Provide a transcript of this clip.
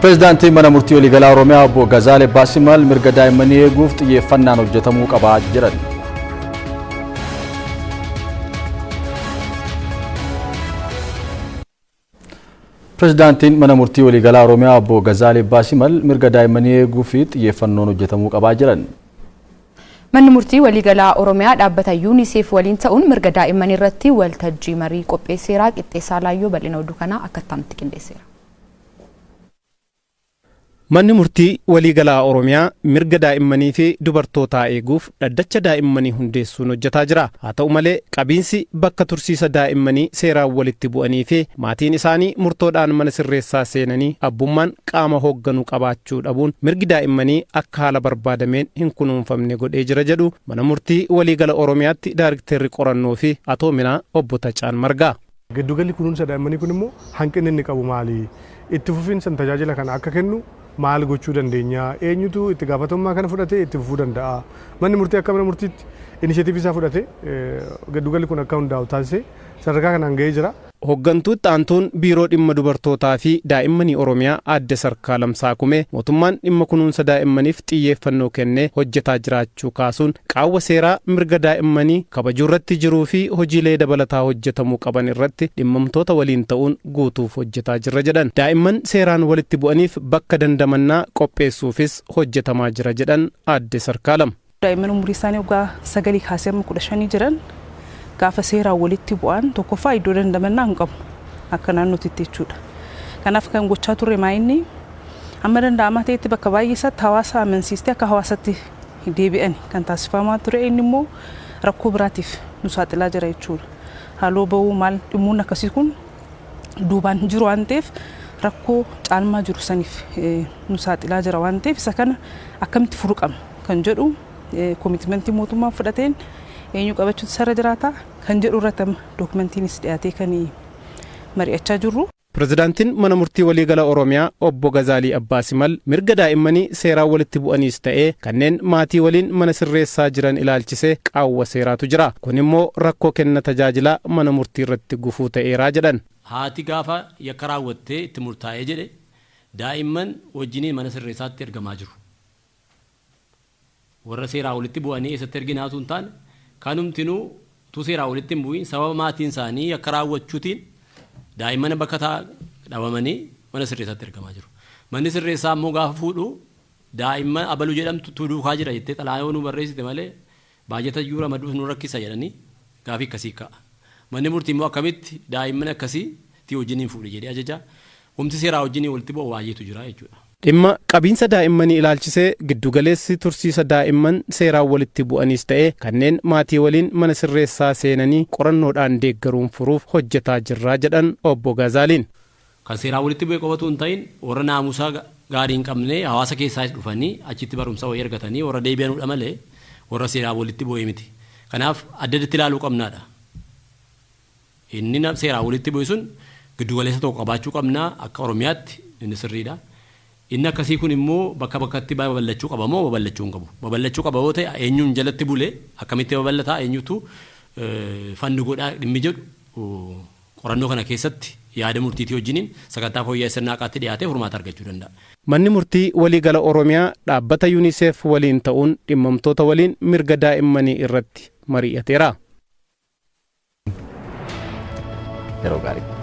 Pireezidaantiin Mana Murtii Waliigalaa Oromiyaa Obbo Gazaalee Baasimal mirga daa'immanii eeguuf xiyyeeffannaan hojjetamuu qaba jedhan. Pireezidaantiin Mana Murtii Waliigalaa Oromiyaa Obbo Gazaalee Baasimal mirga daa'immanii eeguuf xiyyeeffannoon hojjetamuu qabaa jedhan. Manni Murtii Waliigalaa Oromiyaa dhaabbata UNICEF waliin ta'uun mirga daa'immanii irratti waltajjii marii qopheesseera. Qixxeessaa Laayyoo bal'ina oduu kanaa akka itti qindeesseera. Manni Murtii Waliigalaa Oromiyaa mirga daa'immanii fi dubartootaa eeguuf dhaddacha daa'immanii hundeessuun hojjetaa jira. Haa ta'u malee, qabiinsi bakka tursiisa daa'immanii seeraan walitti bu'anii fi maatiin isaanii murtoodhaan mana sirreessaa seenanii abbummaan qaama hoogganuu qabaachuu dhabuun mirgi daa'immanii akka haala barbaadameen hin kunuunfamne godhee jira jedhu Mana Murtii Waliigala Oromiyaatti Daarikteerri Qorannoo fi Atoominaa Obbo Tacaan Margaa. Giddugalli kunuunsa daa'immanii kun immoo hanqinni inni qabu maali? Itti fufiinsan tajaajila kana akka kennu maal gochuu dandeenya? Eenyutu itti gaafatamummaa kana fudhatee itti fufuu danda'a? Manni murtii akka mana murtiitti inisheetiivii isaa fudhatee giddugalli kun akka hundaa'u taasisee sadarkaa kanaan ga'ee jira. Hoggantuu Itti Aantuun Biiroo Dhimma Dubartootaa fi Daa'immanii Oromiyaa Aadde Sarkaalam Saakumee mootummaan dhimma kunuunsa daa'immaniif xiyyeeffannoo kennee hojjetaa jiraachuu kaasuun qaawwa seeraa mirga daa'immanii kabajuurratti jiruu fi hojiilee dabalataa hojjetamuu qaban irratti dhimmamtoota waliin ta'uun guutuuf hojjetaa jirra jedhan. Daa'imman seeraan walitti bu'aniif bakka dandamannaa qopheessuufis hojjetamaa jira jedhan Aadde Sarkaalam. Daa'imman umurii isaanii waggaa 9 kaasee amma 15 jiran gaafa seeraan walitti bu'an, tokkoffaa iddoo dandamannaa hin qabnu akka naannootitti jechuudha. Kanaaf kan gochaa turre maa inni amma danda'amaa ta'etti bakka baay'ee isaatti hawaasa amansiistee akka hawaasatti deebi'an kan taasifamaa ture, inni immoo rakkoo biraatiif nu saaxilaa jira jechuudha. Haaloo ba'uu maal dhimmoonni akkasii kun duubaan jiru waan ta'eef, rakkoo caalmaa jiru saniif nu saaxilaa jira waan ta'eef, isa kana akkamitti furuu qabna kan jedhu, commitmentii mootummaan fudhateen eenyu qabachuutu isarra jiraata kan jedhu irratti amma dookumentiinis dhiyaatee kan mari'achaa jirru. Pirezidaantiin Mana Murtii Waliigala Oromiyaa Obbo Gazaalii Abbaa Simal mirga daa'immanii seeraan walitti bu'aniis ta'ee kanneen maatii waliin mana sirreessaa jiran ilaalchisee qaawwa seeraatu jira. Kun immoo rakkoo kenna tajaajilaa mana murtii irratti gufuu ta'eera jedhan. Haati gaafa yakka raawwattee itti murtaa'ee jedhe daa'imman wajjiniin mana sirreessaatti ergamaa jiru. Warra seeraa walitti bu'anii eessatti erginaa utuu hin taane, kanumtinuu utuu seeraa walitti hin bu'iin sababa maatiin isaanii yakka raawwachuutiin daa'imman bakka ta'a dhabamanii mana sirreessaatti ergamaa jiru. Manni sirreessaa immoo gaafa fuudhu daa'imman abalu jedhamtu tu duukaa jira jettee xalaa yoo nu barreessite malee baajata iyyuu ramaduuf nu rakkisa jedhanii gaafii akkasii ka'a. Manni murtii immoo akkamitti daa'imman akkasii tii wajjiniin fuudhi jedhee ajaja. Humti seeraa wajjiniin walitti bu'u baay'eetu jira jechuudha. Dhimma qabiinsa daa'immanii ilaalchisee giddugaleessi tursiisa daa'imman seeraan walitti bu'aniis ta'ee kanneen maatii waliin mana sirreessaa seenanii qorannoodhaan deeggaruun furuuf hojjetaa jirra jedhan Obbo Gazaaliin. Kan seeraan walitti bu'e qofa utuu hin ta'in warra naamusa gaarii hin qabne hawaasa keessaayis dhufanii achitti barumsa wayii argatanii warra deebi'anuudha malee warra seeraan walitti bu'e miti. Kanaaf adda addatti ilaaluu qabnaadha. Inni seeraan walitti bu'e sun giddugaleessa tokko qabaachuu qabna akka Oromiyaatti, inni sirriidha. Inni akkasii kun immoo bakka bakkatti babal'achuu qaba moo babal'achuu hin qabu? Babal'achuu qaba yoo ta'e eenyuun jalatti bule, akkamitti babal'ata, eenyutu fund godhaa dhimmi jedhu qorannoo kana keessatti yaada murtiitii wajjiniin sagantaa fooyya'aa sirna haqaatti dhiyaatee furmaata argachuu danda'a. Manni Murtii Waliigala Oromiyaa dhaabbata Unicef waliin ta'uun dhimmamtoota waliin mirga daa'immanii irratti mari'ateera. Yeroo gaarii.